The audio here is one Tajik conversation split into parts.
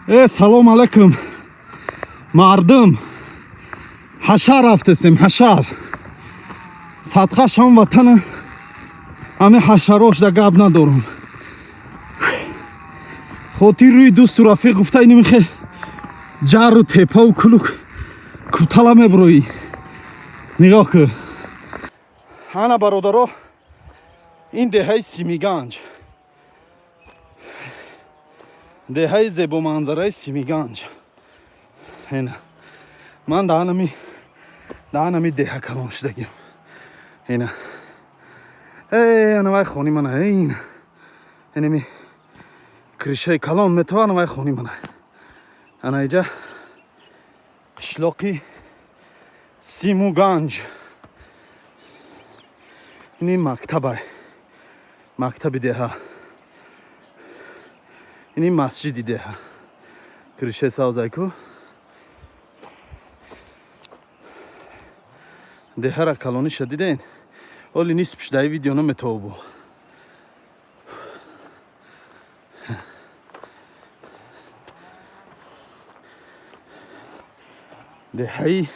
Салом алайкум, мардум. Ҳашар рафтесем, ҳашар. Садқаш ҳам ватана, ҳами ҳашарошда гап надорам. Хотир рӯи дӯсту рафиқ гуфта, инимихе ҷарру тепаву кулук кутала мебуроӣ. Нигоҳ кӯ. Ана, бародаро, ин деҳаи Симиганҷ, деҳаи зебоманзараи Симиганҷ. Ина ман даҳанами деҳа калон шудагим. Ина, ана вай хони мана, ина инами крышаи калон метавана, вай хони мана. Ана иҷа қишлоқи Симуганҷ. Ини мактабай, мактаби деҳа. Ини масҷиди деҳа, крышаи савзайку. Деҳара калониша диден. Оли нисбш даи видео наметобу. Деҳаи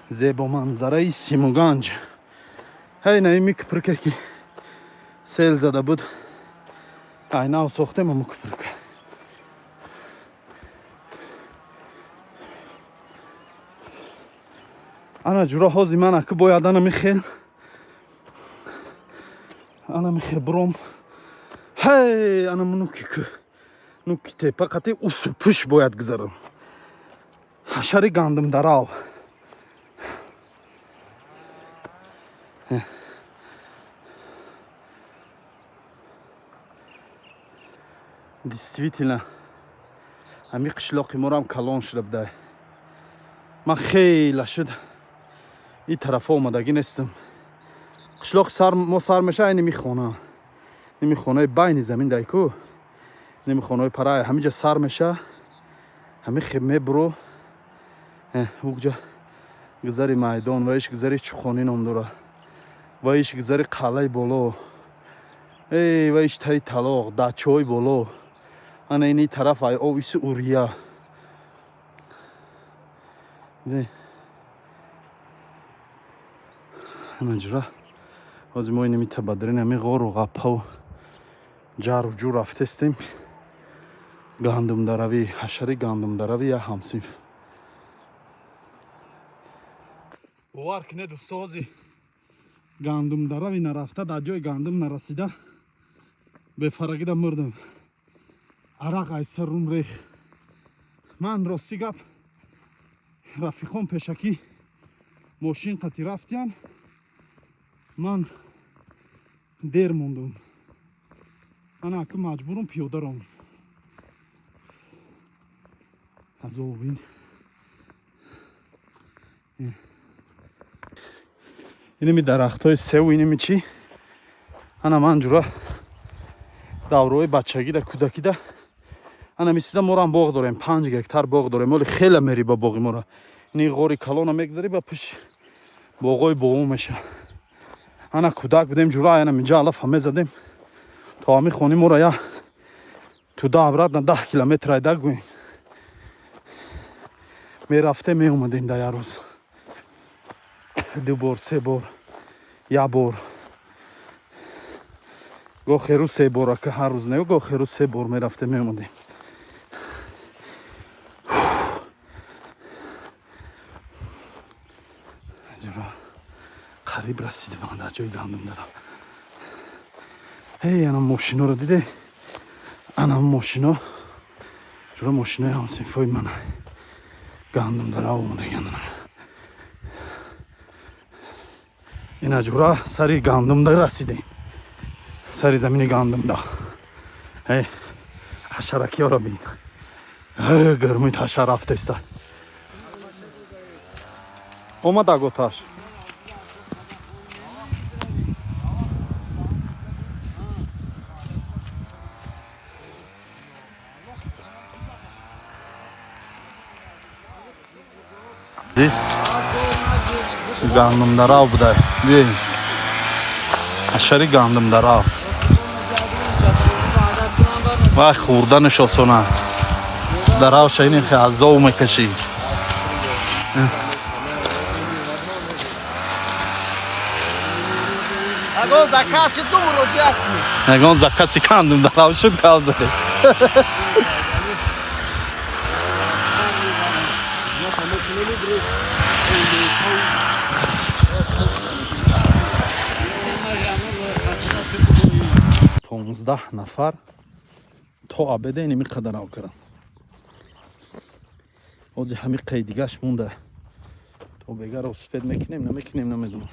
зебоманзараи Симуганҷ. Ҳай, наими куприка, ки сел зада буд, айнав сохтем аму куприка. Ана, ҷура, ҳози ман аки бояд ана михел, ана михел буром. Ҳай, ана нуки ку, нуки тепа қати усупуш бояд гузарам. Ҳашари гандумдарав. Действительно, ҳами қишлоқи морам калон шуда буда. Ман хела шуд ин тарафа омадагӣ нестам. Қишлоқи сар мо сар меша айни михона, ними хонаи байни замин дайку, ними хонаи парай ҳамиҷа сар меша. Ҳами хеб мебуро, угҷа гузари майдон, ва иш гузари Чухонӣ ном дора, ва иш гузари қалъаи боло, эй, ва иш таи талоқ, дачаҳои боло. Ана ини тараф ай оиси Урия. Ана, ҷура, ҳозир мо инами табадарин ҳами ғору ғаппаву ҷару ҷур рафтестем. Гандумдаравӣ, ҳашари гандумдаравӣ. Я ҳамсинф, бовар кунед, дӯсто, ҳози гандумдарави нарафта, дар ҷои гандум нарасида, бефарагида мурдам. Арақ айса рум рех. Ман, рости гап, рафиқон пешакӣ мошин қати рафтиян, ман дер мондум. Ана аки маҷбурум пиёда ром. Азобин. Инами дарахтҳои севу, инами чӣ. Ана ман, ҷура, давраҳои бачагида, кӯдакида ана мисида. Морам боғ дорем, 5 гектар боғ дорем. Оли хела мери ба боғи мора. Ини ғори калона мегзари, ба пиш боғои бову меша. Ана кӯдак будем, ҷура, ана минҷа алафа мезадем то ҳами хони мора, я туда обратно 10 километр айда гӯем. Мерафтем, меомадем да як рӯз ду бор, се бор, як бор, гоҳ се бор, ака ҳар рӯз не, гоҳ се бор мерафтем, меомадем. Ҷура, қариб расидем дар ҷои гандум дадам. Эй, ана мошиноро диде? Ана мошино, ҷура, мошинои ҳамсинфои мана, гандум дара омадаган. Ина, ҷура, сари гандумда расидем, сари замини гандумда. Эй, ҳашаракиёро бин, гармид, ҳашар рафтеста. Омада готаш. Азиз, гандумдарав буда. Биёед, ҳашари гандумдарав. Вай, хӯрданаш осона. Даравша ин хе азов мекашӣ. Ягон заказ шуд, ку муроҷиат кунӣ. Ягон закази кандум дарав шуд, гап задем. 15 нафар то обеда иними қадар ав кардам. Ҳозир ҳами қай дигаш монда. То бегаро успеть мекунем, намекунем, намедонам.